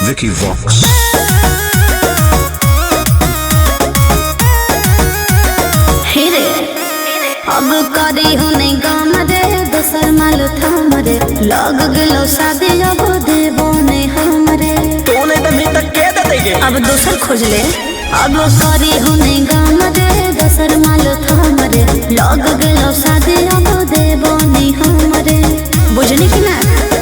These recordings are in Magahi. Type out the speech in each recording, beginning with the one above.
Vicky Vox. हे रे, अब करी हो नहीं काम रे, दोसर माल थाम रे, लग गेलो शादी अब देबो नहीं हमरे। तो नहीं दबी तक के दे देंगे। अब दोसर खोज ले। अब करी हो नहीं काम रे, दोसर माल थाम रे, लग गेलो शादी अब देबो नहीं हमरे। बुझनी कि ना?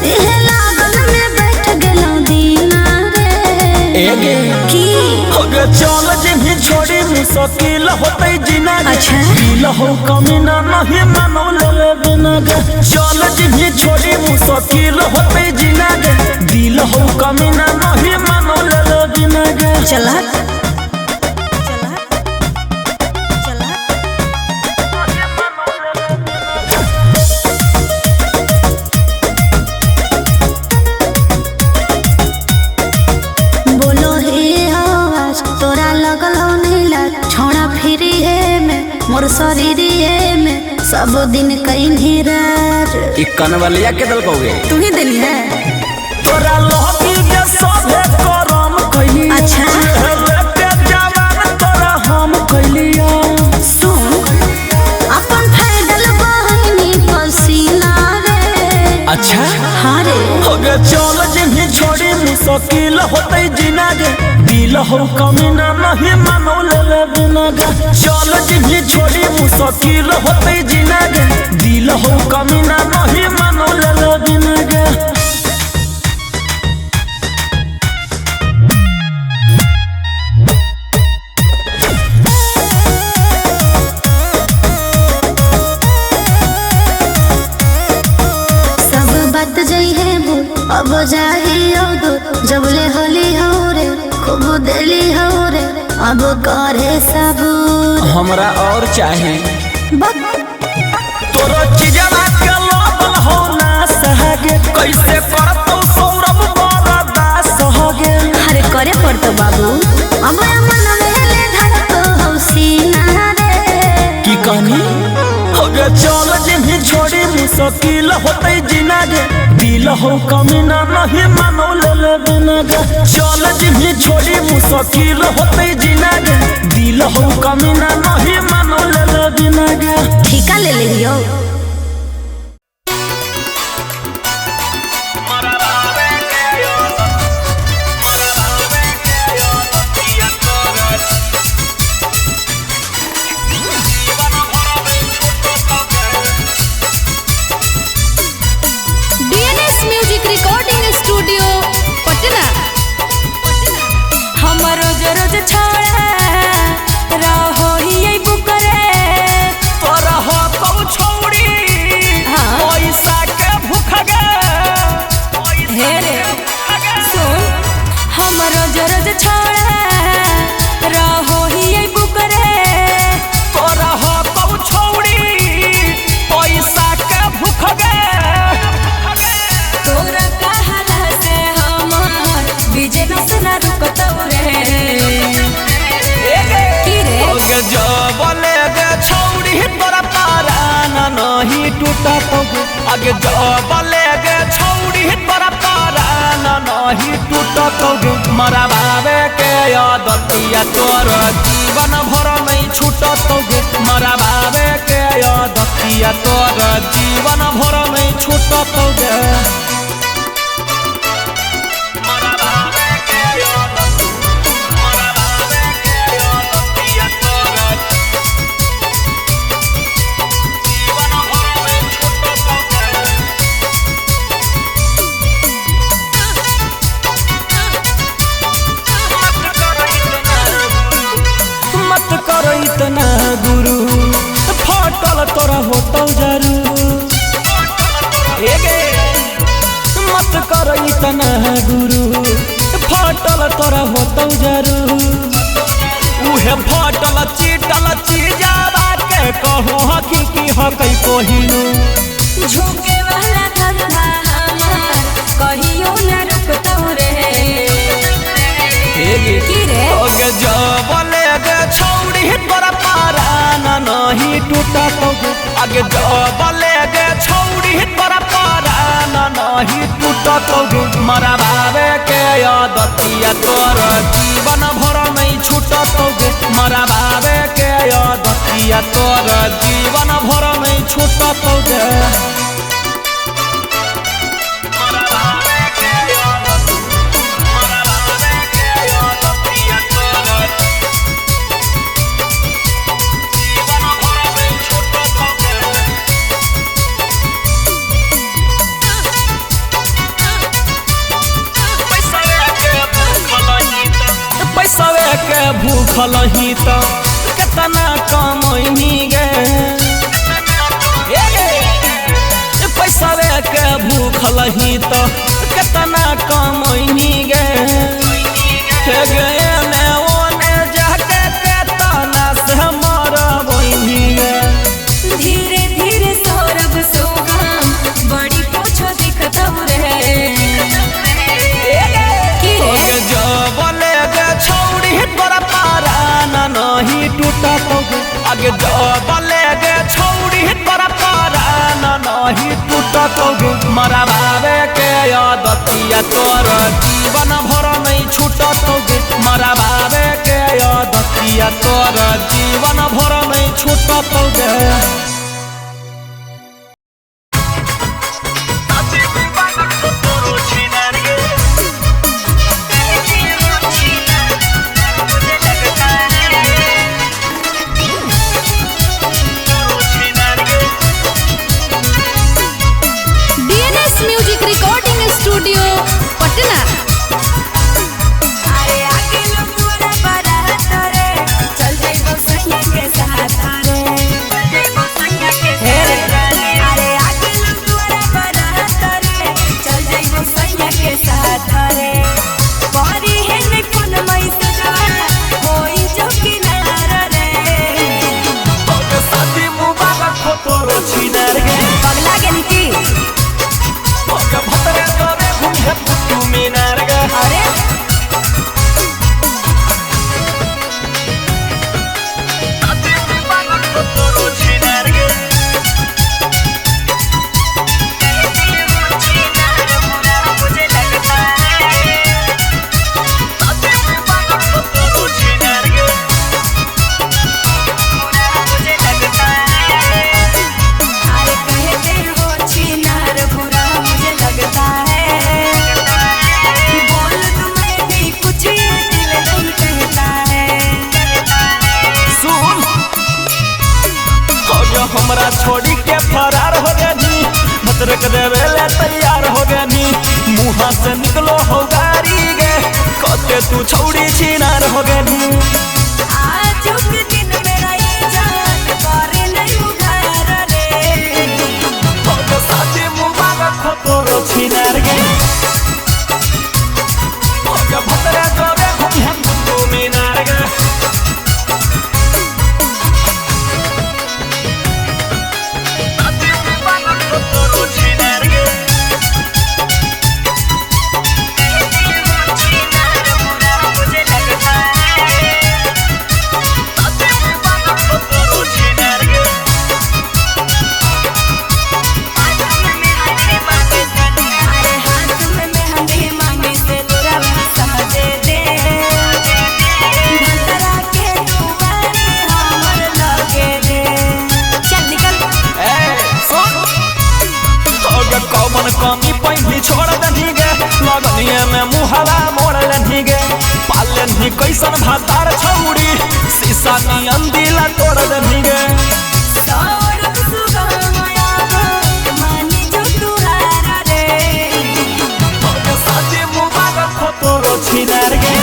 एहे लागन में बैठ गेलो दीना रे। एगे की होगे चल जिन्हें छोड़ी मुश्किल होते जीना। अच्छा। दिल हो कमीना नहीं मानो ले बिना गे। चल जिन्हें छोड़ी मुश्किल होते जीना गे। दिल हो कमीना नहीं मानो ले बिना गे। चला बोलो हे आवाज तोरा लगल हो नीला छोड़ा फिरी है में मोर शरीर है में सब दिन कहीं राज। ई कनवलिया के दल कहोगे तू ही दिली है। तोरा लहकी के सभे करम कैली। अच्छा। लेते जवान तोरा हम कैलिया। सुन अपन फैडल बहनी पसीना रे। अच्छा। हाँ रे। होगे चल जिन्हें छोड़ी मुश्किल होते जीना गे। दिल हो कमीना नहीं मानो ले बिना गे। चल जिन्हें छोड़ी मुश्किल होते जीना गे। दिल हो कमीना नहीं मानो ले बिना गे। सब बात जई है भूल अब जाही हो दो जब ले होली हो रे खूब दिली हो रे अब करे सबूर। हमरा और चाहे बक तोरो चीजवा के लोबल हो ना सहगे। कैसे करतौ सौरभ बरदा सहगे। अरे करे पड़तो बाबू। अब मन मेले धड़को हो सीना रे। की कहनी होगे चल जिन्हें छोड़ी मुश्किल होते जीना गे। दिल हो कमीना नहीं मानो ले बिना गे। चल जिन्हें छोड़ी मुश्किल होते जीना गे। दिल हो कमीना नहीं मानो ले बिना गे। ठीका ले लियो। DNS music recording studio Patna. हम रोज रोज छोड़ा रहो ही बुकरे। तोरा हो कौ छोड़ी हाँ। पैसा के भूख गे। हे रे सुन, हम रोज रोज छोड़ा रहो ही बुकरे। तोरा हो कौ छोड़ी पैसा के भूख गे। तोरा कहला से हमार बिजनेस ना रुकतौ रे। की रे? ओगे जबले गे छौड़ी तोरा पाराना नहीं टूटत गे। आगे जबले गे छौड़ी तोरा पाराना नहीं टूटत गे। मरबावे के आदतिया तोरा जीवन भर नहीं छूटत गे। मरबावे के आदतिया तोरा जीवन भर नहीं छूटत गे। मत करो इतना गुरु फटल तोरा होतौ जरूर। एगे मत करो इतना गुरु फटल तोरा होतौ जरूर। उहे फटल चीटल चीजाबा के कहू हकी की हकै कोहिनू। झुके वाला धंधा हमार कहियो ना रुकतौ रे। की रे? ओगे जबले गे छौड़ी तोरा पाराना नहीं टूटत गे। आगे जबले गे छौड़ी तोरा पाराना नहीं टूटत गे। मरबावे के आदतिया तोर जीवन भर नहीं छूटतौगे। मरबावे के आदतिया तोर जीवन भर नहीं छूटतौगे। पैसवे के भूखल ही तो केतना कमैनी गे। पैसवे के भूखल ही तो केतना कमैनी गे। ने ओने जाके केतना से मरबैनी गे। धीरे धीरे सौरभ सोगम बड़ी पूछो दिखत रे। नहीं टूटतौगे। आगे जबले गे छौड़ी तोरा परान नहीं टूटतौगे। मरबावे के आदतिया तोर जीवन भर नहीं छूटतौगे। मरबावे के आदतिया तोर जीवन भर नहीं छूटतौगे। स्टूडियो पटना। अरे आके लोग बारात रे चल जाइबो सैया के साथ रे। अरे आके लोग बारात रे चल जाइबो सैया के साथ रे। परी है ने कोन मई सजवा होई जो किनार रे। तोके साथी मुबारक हो तोरो छिनार गे। पगला गेली की अरे हमरा छोड़ी के फरार हो गनी, भतरक देवे ले तैयार हो गनी। मुहा से निकलो हो गारी गे कते तू छौड़ी छिनार हो गनी। आज के दिन मेरा ये जान करे नहीं उधार रे। तोके साथी मुबारक हो तोरो छिनार गे। तोके भतरा करे घूम तू मीनार गे। कौन कमी पहली छोड़ दनी गे, लगनिए में मुहवा मोड़ लेनी गे। पालनी कैसन भातार छौड़ी शीशा नियन दिला तोड़ दनी गे। साथी मुबारक हो तोरो छिनार गे।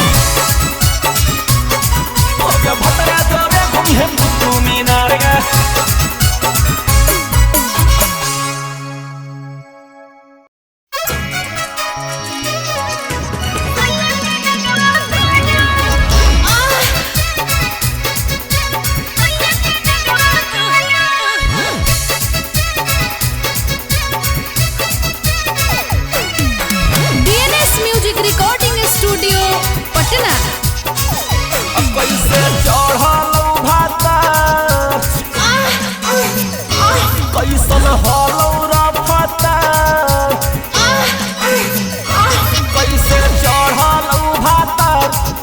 तोके भतरा जोरे घूमे तू मीनार गे। Ah!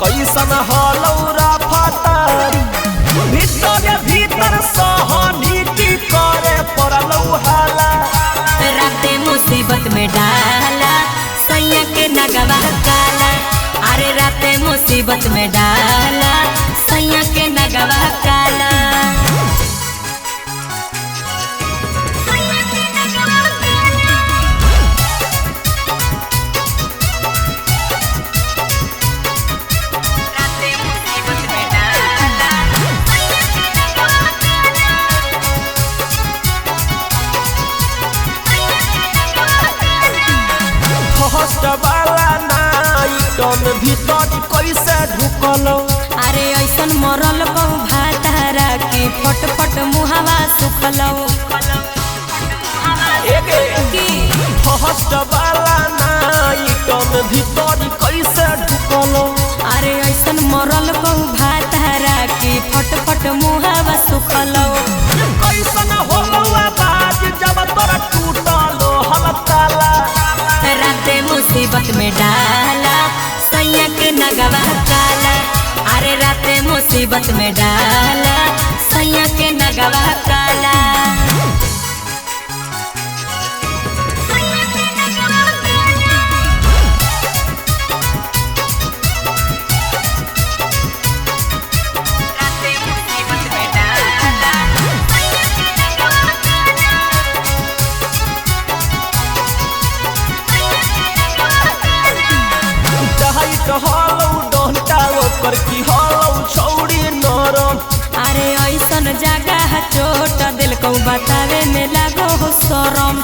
कैसन हलौ रफतार भीतर भीतर सहनी की करे पड़लौ हाला। राते मुसीबत में डाला सैया के नगवा काला। अरे राते मुसीबत में डाला सैया के नगवा काला। फर्स्ट वाला नाइटन भीतर कैसे ढुकलौ। अरे ऐसन मरल बहु भातारा के फट फट मुहावा सुखलौ। एगे फर्स्ट वाला नाइटन भीतर कैसे ढुकलौ। अरे ऐसन मरल बहु भातारा के फट फट मुहावा सुखलौ। कैसन होलौ आवाज जब तोरा टूटलो हलताला। राते मुसीबत में डाला सैया के नगवा काला। अरे राते मुसीबत में डाला सैया के नगवा काला। हलौ डंटा ओकर की हलौ छौड़ी नरम। अरे ऐसन जगह चोट दिल को बतावे में लागो हो शरम।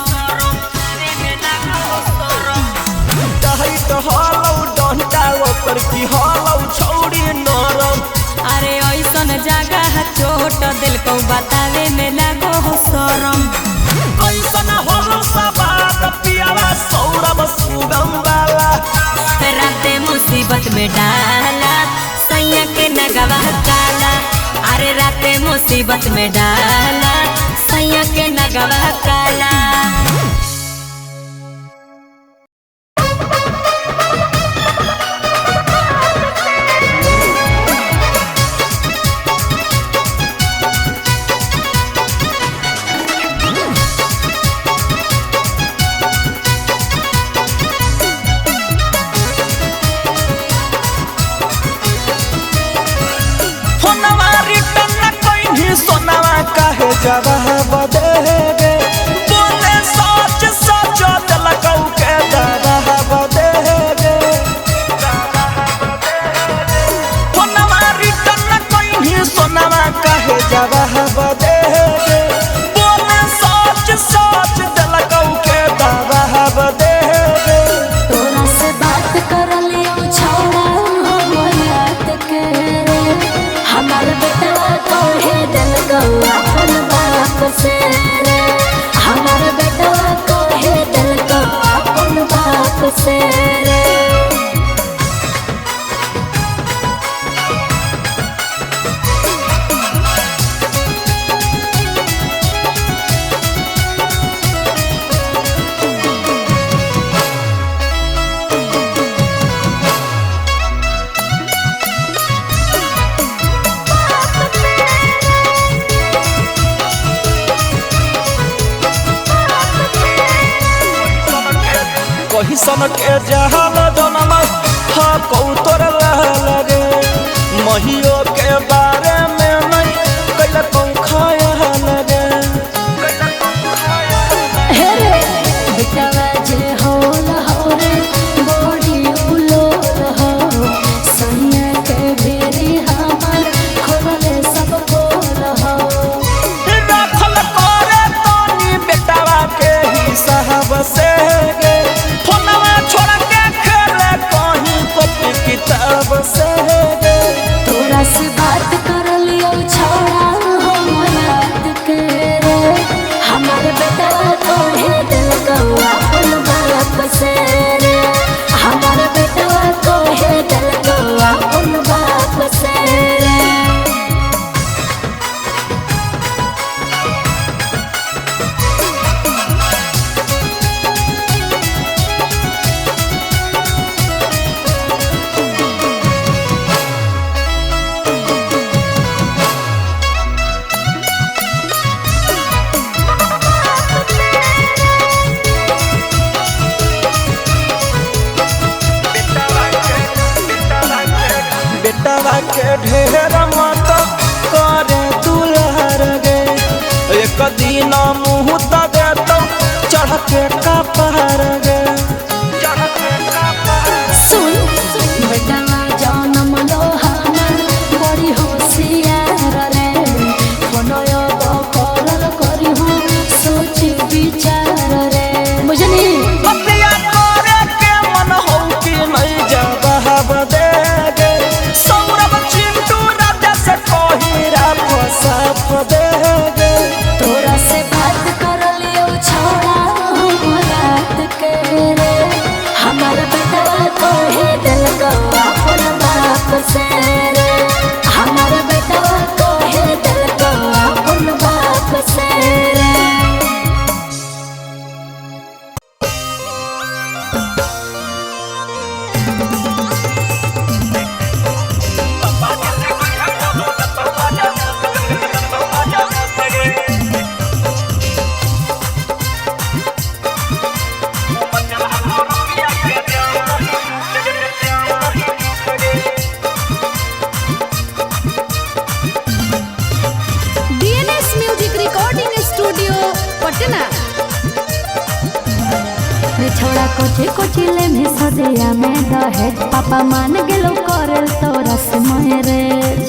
टाइट हलौ डंटा ओकर की हलौ छौड़ी नरम। अरे ऐसन जगह चोट दिल को बतावे में लागो हो शरम। कैसन हलौ सवाद पियावा सौरभ सुगम वाला। राते मुसीबत में डाला सैया के नगवा काला। अरे राते मुसीबत में डाला सैया के नगवा काला। सोनावा काहे जवाब दे बोले सच सच दिलकौ के जवाब दे। फोनवा रिटर्न कइनी सोनावा काहे जवाब दे बोले सच सच दिलकौ के जवाब दे। तोरा से बात करलियो छौड़ा हम याद के रे हमार बेटवा कहे दिल गौआ अपन बाप से रे हमार बेटवा कहे दिल गौआ अपन बाप से रे। कहिसन के जहाल जनमा हा कौ तोर लगे महियो के बारे में नहीं कैला पंखाया लगे। हे रे बेटवा जे होल हो रे बड़ी उलोल हो सैया के भेरी हमार खोलले सब पोल हो। रखल करे तनी बेटवा के ही साहब से गे फोनवा छोड़ के खेले के ढेर मत करे दुलहर गे। एक दिन मुँह त देतौ चढ़ के कपार गे। सुन बेटवा जनम लो हमर बड़ी होशियार रे, फोनयो करल करी हो सोच विचार रे, बुझनी। हत्या करे के मन हो कि नहीं जवाब दे गे। सौरभ चिंटू राजा से कही राफ साफ दे गे। तोरा से बात कर लियो छोड़ा हम रात के रे, हमार बेटवा कहे दिल को अपन बाप से रे, हमार बेटवा कहे दिल को अपन बाप से रे। DNS music recording studio Patna. रे छोड़ा कोची कोची ले में सदिया में दहेज, पापा मान गेलो करल तोरा से मैरेज।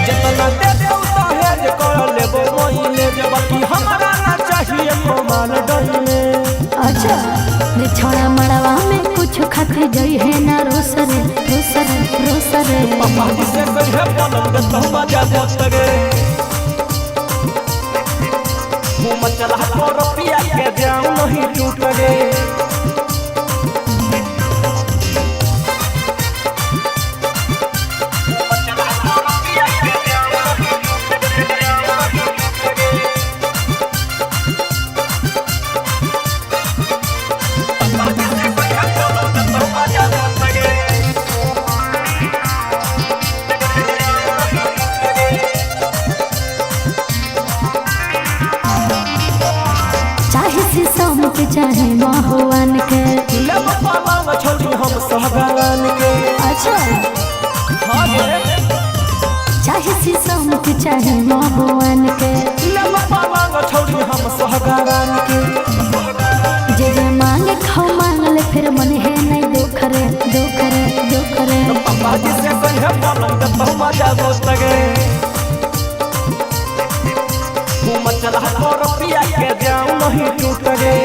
जितना दे देऊ दहेज कर लेबो महीने जे, बाकी हमरा ना चाहिए कमाल डहिले। अच्छा रे छोड़ा मड़वा में कुछ खाते जई है ना रोसरे रोसरे रोसरे। पापा जी से कहे पलंग देतौ मजा देत गे। मुँह मचला पर पिया के जाऊं नहीं टूट गे। चाहे शीशम के चाहे महुआन के। लेब पलंग छोड़ी हम सहगान के। अच्छा हाँ गे। चाहे शीशम के चाहे महुआन के। लेब पलंग छोड़ी हम सहगान के। जे जे मांगे खाओ मांग ले फिर मन है नहीं दुख रे दुख रे दुख रे। पापा जी से कहे पलंग देतौ मजा देत गे। मुँह मचला पर पिया के जाऊं नहीं टूट गे।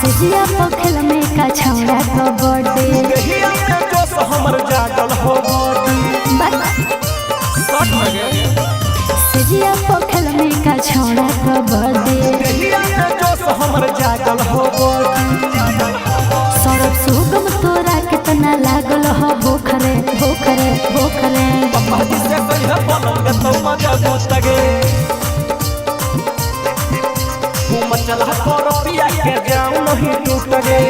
सजिया पोखल में का छौड़ा कबड्डी। देहिया में जोश हमर जागल हो बॉडी। सट गे। सजिया पोखल में का छौड़ा कबड्डी। देहिया में जोश हमर जागल हो बॉडी। सौरभ सुगम तोरा कितना लागल हो भूखरे भूखरे भूखरे। पापा जी से कहे पलंग देतौ मजा देत गे। मुँह मचला पर पिया के जाऊं नहीं टूट गे।